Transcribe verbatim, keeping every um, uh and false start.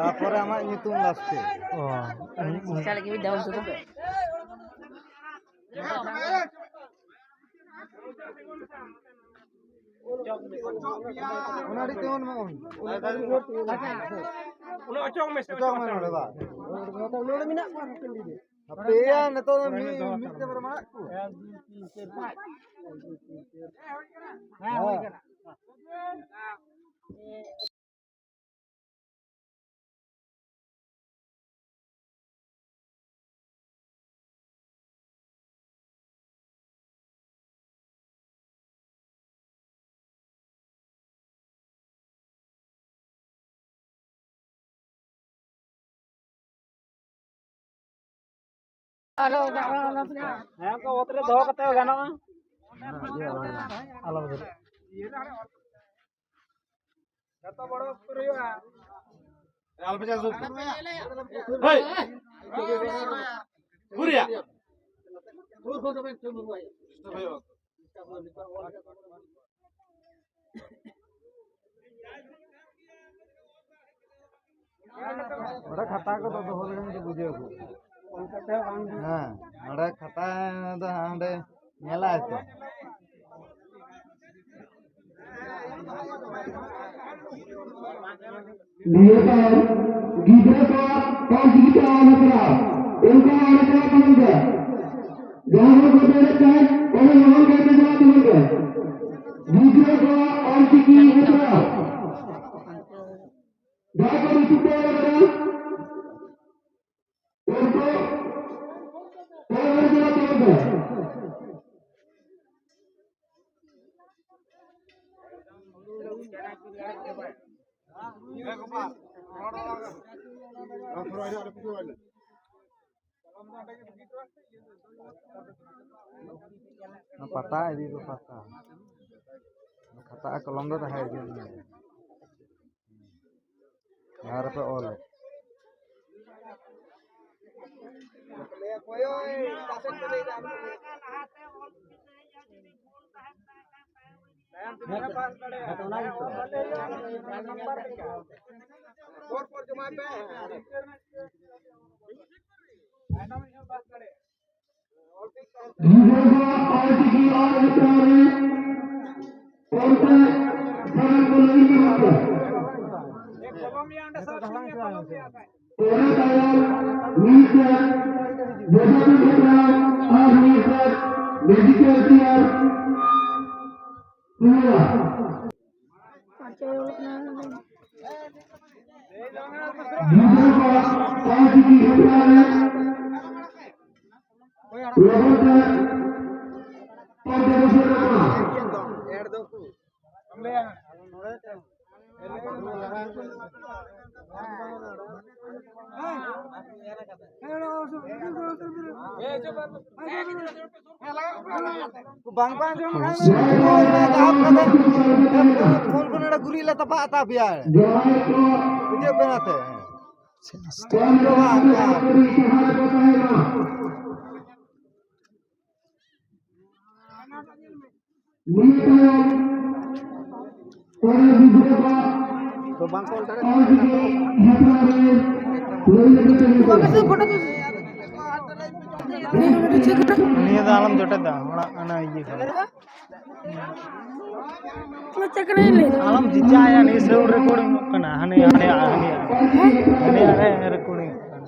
ᱛᱟᱯᱚᱨᱮ ᱟᱢᱟᱜ ᱧᱩᱛᱩᱢ ᱞᱟᱥᱴᱮ᱾ ᱚ᱾ ᱪᱟᱞᱟᱜ ᱜᱮ ᱢᱤᱫ ᱫᱷᱟᱣ ᱩᱱᱠᱩ ᱫᱚ᱾ ᱚᱱᱟ ᱟᱹᱰᱤ ᱛᱮᱢᱚᱱ ᱢᱮ ᱚᱱ᱾ ᱚᱱᱟ ᱚᱪᱚᱜ ᱢᱮ ᱥᱮ, ᱚᱪᱚᱜ ᱢᱮ ᱱᱚᱰᱮ ᱵᱟ᱾ ᱱᱚᱰᱮ ᱢᱮᱱᱟᱜ ᱠᱚᱣᱟ ᱦᱟᱯᱮᱱ ᱫᱤᱱ ᱨᱮ᱾ ᱦᱟᱯᱮᱭᱟ, ᱱᱤᱛᱚᱜ ᱫᱚ ᱢᱤᱫ, ᱢᱤᱫ ᱛᱮ ᱵᱚᱱ ᱢᱟᱜ ᱠᱚ᱾ ᱦᱮᱸ᱾ ᱦᱮᱸ, ᱚᱱᱠᱟ ᱚᱛ ᱨᱮ ᱫᱚᱦᱚ ᱠᱟᱛᱮ ᱜᱟᱱᱚᱜᱼᱟ᱾ ᱟᱞᱚ ᱵᱚᱫᱚᱞ᱾ ᱡᱚᱛᱚ ᱵᱚᱲᱚ ᱩᱛᱟᱹᱨ ᱦᱩᱭᱩᱜᱼᱟ᱾ ᱟᱞᱚ ᱯᱮ ᱪᱟᱥ ᱩᱛᱟᱹᱨ᱾ ᱦᱮᱭ! ᱦᱩᱨᱤᱭᱟ! ᱚᱸᱰᱮ ᱠᱷᱟᱛᱟ ᱠᱚᱫᱚ ᱫᱚᱦᱚ ᱞᱮᱠᱷᱟᱱ ᱜᱮ ᱵᱩᱡᱷᱟᱹᱣ ᱠᱚᱜᱼᱟ᱾ ᱦᱮᱸ, ᱱᱚᱰᱮ ᱠᱷᱟᱛᱟ ᱫᱚ ᱦᱟᱸᱰᱮ ᱧᱮᱞᱟᱭ ᱛᱚ᱾ ᱱᱤᱭᱟᱹ ᱛᱟᱭᱚᱢ ᱜᱤᱫᱽᱨᱟᱹ ᱠᱚᱣᱟᱜ ᱚᱞ ᱪᱤᱠᱤ ᱛᱮ ᱚᱞ ᱦᱮᱯᱨᱟᱣ, ᱚᱱᱠᱟ ᱚᱞ ᱦᱮᱯᱨᱟᱣ ᱛᱟᱵᱚᱱ ᱯᱮ᱾ ᱡᱟᱦᱟᱸ ᱦᱚᱲ ᱠᱚ ᱫᱟᱲᱮᱭᱟᱜ ᱠᱷᱟᱱ ᱚᱸᱰᱮ ᱞᱚᱜᱚᱱ ᱠᱟᱭᱛᱮ ᱪᱟᱞᱟᱜ ᱛᱟᱵᱚᱱ ᱯᱮ᱾ ᱜᱤᱫᱽᱨᱟᱹ ᱠᱚᱣᱟᱜ ᱚᱞ ᱪᱤᱠᱤ ᱦᱮᱯᱨᱟᱣ᱾ ᱡᱟᱦᱟᱸᱭ ᱠᱚ ᱨᱤᱥᱤᱵᱷ ᱠᱚ ᱚᱞ ᱠᱟᱫᱟ, ᱩᱱᱠᱩ ᱚᱞ ᱦᱮᱯᱨᱟᱣ ᱛᱟᱵᱚᱱ ᱯᱮ᱾ ᱚᱱᱟ ᱯᱟᱛᱟ ᱤᱫᱤ ᱠᱚ ᱯᱟᱛᱟ᱾ ᱠᱷᱟᱛᱟ ᱟᱨ ᱠᱚᱞᱚᱢ ᱫᱚ ᱛᱟᱦᱮᱸ ᱤᱫᱤ ᱢᱮ᱾ ᱡᱟᱦᱟᱸ ᱨᱮᱯᱮ ᱚᱞᱮᱫ᱾ ᱦᱮᱸ, ᱛᱚ ᱚᱱᱟ ᱜᱮᱛᱚ᱾ ᱜᱤᱫᱽᱨᱟᱹ ᱠᱚ ᱚᱞᱪᱤᱠᱤ ᱚᱞ ᱦᱮᱯᱨᱟᱣ ᱨᱮ ᱚᱱᱛᱮ ᱥᱮᱞᱮᱫ ᱠᱚ ᱞᱟᱹᱜᱤᱫ ᱠᱟᱱᱟ ᱠᱚ᱾ ᱚᱱᱟ ᱛᱟᱭᱚᱢ ᱢᱤᱫ ᱥᱮᱫ ᱡᱚᱡᱟᱛᱤ ᱦᱮᱯᱨᱟᱣ ᱟᱨ ᱢᱤᱫ ᱥᱮᱫ ᱢᱮᱡᱤᱠᱮᱞ ᱪᱮᱭᱟᱨ ᱦᱩᱭᱩᱜᱼᱟ᱾ ᱜᱤᱫᱽᱨᱟᱹ ᱠᱚᱣᱟᱜ ᱚᱞᱪᱤᱠᱤ ᱦᱮᱯᱨᱟᱣ ᱨᱮ ᱞᱚᱜᱚᱱ ᱛᱮ ᱯᱟᱱᱛᱮ ᱠᱚ ᱥᱮᱴᱮᱨᱚᱜ ᱠᱟᱱᱟ᱾ ᱵᱟᱝ ᱠᱚ ᱟᱸᱡᱚᱢ ᱠᱷᱟᱱ ᱡᱟᱦᱟᱸ ᱠᱟᱛᱮ ᱯᱷᱳᱱ ᱠᱚ ᱱᱚᱰᱮ ᱜᱩᱨᱤᱡ ᱞᱮ ᱛᱟᱯᱟᱜ ᱟᱛᱟ ᱯᱮᱭᱟ᱾ ᱵᱩᱡᱷᱟᱹᱜ ᱠᱟᱱᱟ ᱛᱮ? ᱪᱮᱫ ᱟᱥᱛᱮ ᱫᱚ ᱵᱟᱝ ᱠᱟᱱᱟ᱾ ᱱᱤᱭᱟᱹ ᱛᱟᱭᱚᱢ ᱚᱱᱟ ᱜᱤᱫᱽᱨᱟᱹ ᱠᱚ ᱫᱚ ᱵᱟᱝ ᱠᱚ ᱚᱞ ᱫᱟᱲᱮᱭᱟᱜ ᱚᱞᱪᱤᱠᱤ ᱦᱮᱯᱨᱟᱣ ᱨᱮ ᱞᱟᱹᱭ ᱞᱮᱠᱟᱛᱮ ᱱᱤᱛᱚᱜ ᱱᱤᱭᱟᱹ ᱫᱚ ᱟᱞᱚᱢ ᱡᱚᱴᱮᱫᱟ, ᱚᱲᱟᱜ ᱚᱱᱟ ᱤᱭᱟᱹ ᱠᱟᱱᱟ᱾ ᱪᱮᱫ ᱠᱟᱱᱟ ᱤᱧ ᱞᱟᱹᱭ ᱫᱟ? ᱟᱞᱚᱢ ᱡᱤᱡᱟᱭᱟ, ᱱᱤᱭᱟᱹ ᱥᱟᱣᱩᱱᱰ ᱨᱮᱠᱚᱨᱰᱤᱝ ᱚᱜ ᱠᱟᱱᱟ, ᱦᱟᱱᱮ ᱦᱟᱱᱮ ᱦᱟᱱᱮ ᱦᱟᱱᱮ ᱨᱮᱠᱚᱨᱰᱤᱝ ᱚᱜ ᱠᱟᱱᱟ᱾